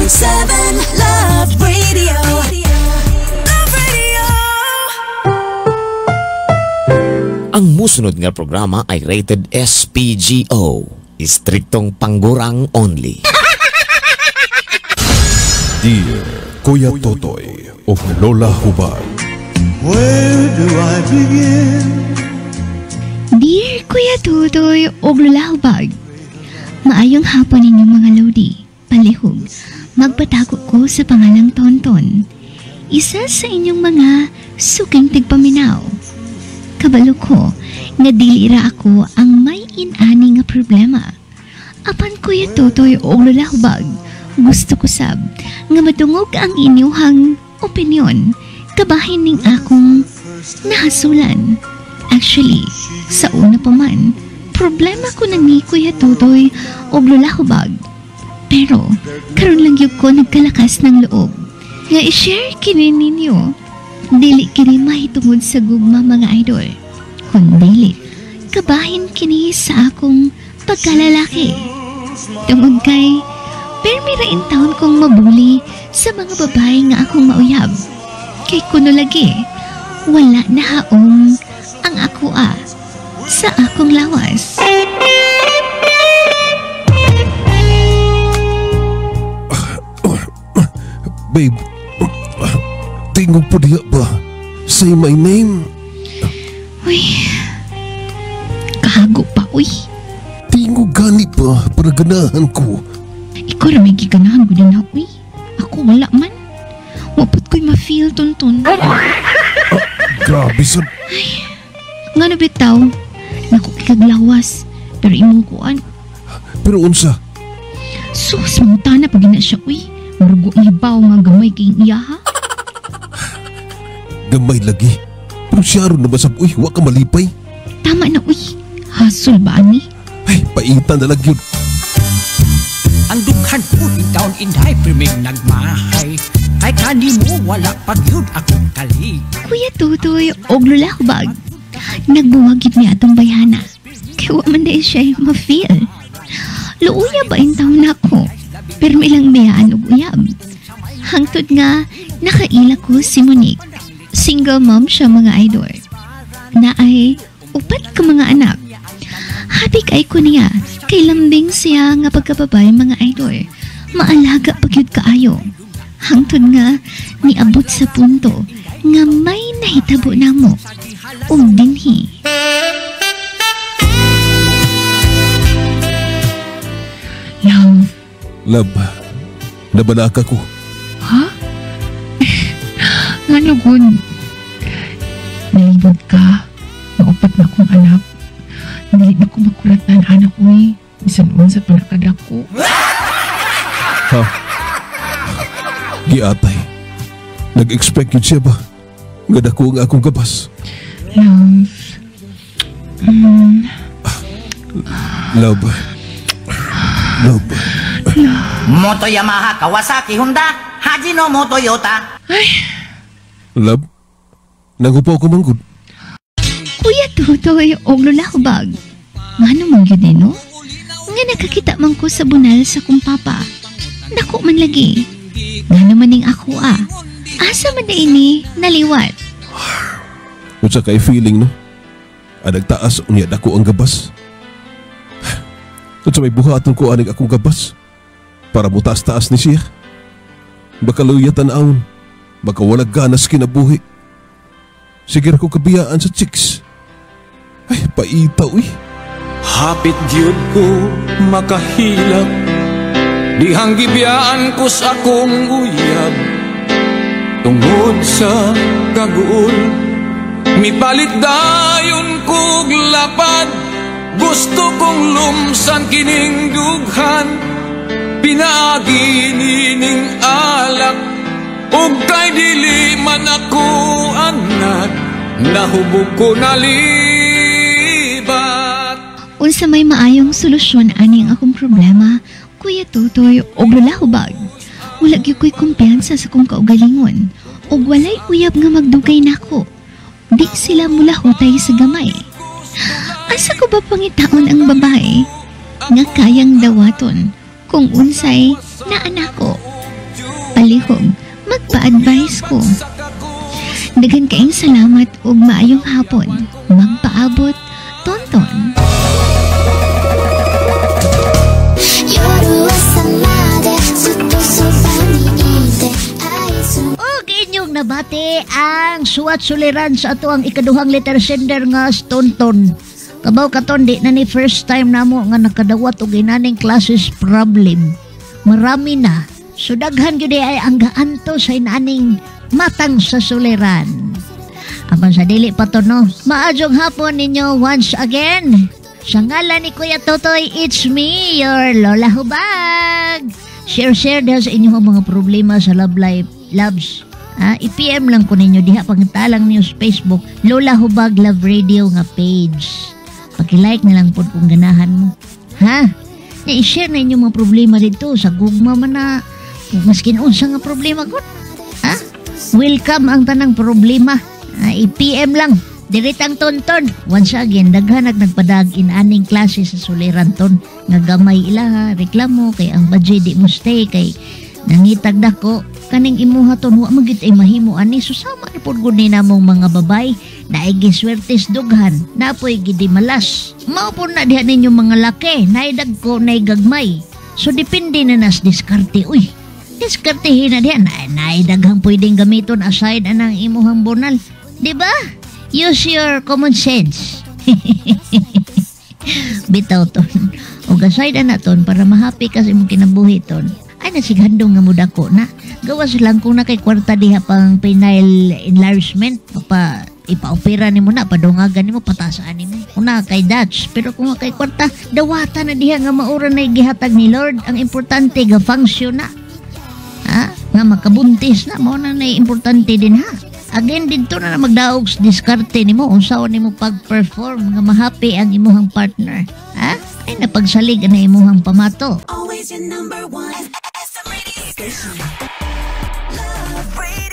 97.7 Love Radio. Love Radio. Ang musunod nga programa ay rated SPGO. Istriktong panggurang only. Dear Kuya Totoy ug Lola Hubag. Where do I begin? Dear Kuya Totoy ug Lola Hubag, maayong hapon ninyong mga lodi. Palihog, magpatago ko sa pangalang Tonton, isa sa inyong mga suking tigpaminaw. Kabalo ko nga dili ra ako ang may inani nga problema. Apan Kuya Totoy ug Lola Hubag, gusto ko sab nga madungog ang inyuhang opinion kabahin ning akong nahasulan. Actually, sa una pa man, problema ko na ni Kuya Totoy ug Lola Hubag. Pero karon lang gyud ko nagkalakas ng loob nga i-share kini ninyo. Dili kini mahitungod sa gugma, mga idol, kundili kabahin kini sa akong pagkalalaki. Tungod kay permi ra in taon kong mabuli sa mga babae nga akong mauyab. Kay kuno lagi, wala na haong ang ako sa akong lawas. Babe, tingog po diya ba? Say my name. Uy, kahago pa, uy. Tingog gani pa para ganahan ko. Ikaw ra may giganahan ko din na, uy. Ako wala man. Wapot ko'y ma-feel, Tonton. Grabe sad. Ay, nga na bitaw, naku kikaglawas. Pero imong kuan. Pero unsa? Sus, mangutana pag gina siya, uy. Marugo ang hibaw nga gamay kay iya, ha? Gamay lagi. Pero siya ron na basab, uy, wa ka malipay. Tama na, uy. Hasol ba, ani? Ay, paitan na lang yun. Ang dughan ko in town inday priming nagmahay. Kay kanimo wala pag yun akong kalig. Kuya Totoy og Lola Hubag, nagbuwagit ni atong bayhana. Kay wa man dahil siya ma-feel. Luuya ba in town ako? Pero may ilang bayaan og uyab. Hangtod nga, nakaila ko si Monique. Single mom siya, mga idol. Na ay upat ka mga anak. Happy kay ko niya. Kay lambing siya nga pagkababay, mga idol. Maalaga pagyud kaayo. Hangtod nga niabot sa punto nga may nahitabo namo. Ug dinhi. Love. Love, nabalaka ko. Ha? Ngano gud? Nalibot ka. Naupat na akong anak. Dili na ko makuratan anak uy. Bisan unsa pa nakadako. Ha? Giatay. Nag-expect yun siya ba? Nga dako ang akong gabas. Love. Love. Love. Moto Yamaha, Kawasaki, Honda, Hajino mo Toyota. Ay. Love, nagupaw ko manggod. Kuya Totoy og Lola Hubag, ngano man gyud no? Nga nakakita man ko sa bunal sa kong papa. Dako man lagi. Ngano man ning ako ah. Asa man na ini naliwat. Unsa kay feeling no? Anagtaas unya dako ang gabas. Unsa may buhaton ko aning akong gabas? Para mutaas-taas ni siya. Baka luya tan-awon. Baka wala ganas kinabuhi. Sige ra ko kabiyaan sa chicks. Ay, paita uy. Hapit gyud ko makahilak. Dihang gibiyaan ko sa akong uyab. Tungod sa kaguol, mipalit dayon kog lapad. Gusto kong lumsan kining dughan. Pinaagi nining alak. Ug kay dili man ako anad, nahubog ko nalibat. Unsa may maayong solusyon ani ang akong problema, Kuya Totoy og Lola Hubag? Wala gyud ko'y kumpiyansa sa akong kaugalingon ug walay uyab nga magdugay nako. Di sila mulahutay sa gamay. Asa ko ba pangitaon ang babae nga kayang dawaton kung unsay naa nako? Palihog, magpa-advise ko. Daghan kaayong salamat ug maayong hapon. Magpaabot, Tonton. 夜朝までずっとそばにいて愛す Og inyong nabati ang suwat suliran sa ato ang ikaduhang letter sender nga si Tonton. Kabaw katon di na ni first time namo nga nakadawat og inaning classes problem. Marami na. So daghan gyud ay ang gaanto sa inaning matang sa suliran. Apan sa dili pa to, no. Maayong hapon ninyo once again. Sa ngalan ni Kuya Totoy, it's me, your Lola Hubag. Share-share diha sa inyong mga problema sa love life, loves. Ha? I-PM lang ko ninyo diha pangitalang niyo sa Facebook, Lola Hubag Love Radio nga page. Paki-like na lang po kung ganahan mo. Ha? Na i-share na inyong mga problema dito sa gugma man na maskin unsa nga problema ko. Ha? Welcome ang tanang problema. Ha, i-PM lang. Diritang Tonton. Once again, daghan nagpadag in aning klase sa suliran ton. Nga gamay ila ha, reklamo kay ang budget di mo stay kay nangitag dako kaning imuha ton wa man gid ay mahimo ani. So sama na pud gud ni namong mga babay naay giswertes dughan, napoy gidi malas. Mao pud na diha ninyo mga laki, naay dagko, naay gagmay. So depende na nas diskarte, uy. Diskartehin na diha na naay daghang pwedeng gamiton aside anang imuhang bunal, di ba? Use your common sense. Bitaw ton. O aside na ton para mahappy ka sa imong kinabuhi ton. Ay nasighandong nga mudako na. Gawas lang kung na kay kwarta diha pang penile enlargement, pa ipa-opera nimo na, padungagan nimo, patasaan nimo. Una kay Dutch, pero kung kay kwarta, dawata na diha nga maura na gihatag ni Lord. Ang importante ga function na. Ha? Nga makabuntis na, mao na na importante din ha. Again, dito na na magdaog sa diskarte nimo, unsaon nimo pag-perform nga mahappy ang imuhang partner. Ha? Ay napagsalig na imuhang pamato. Always your number one FM radio station. Love Radio.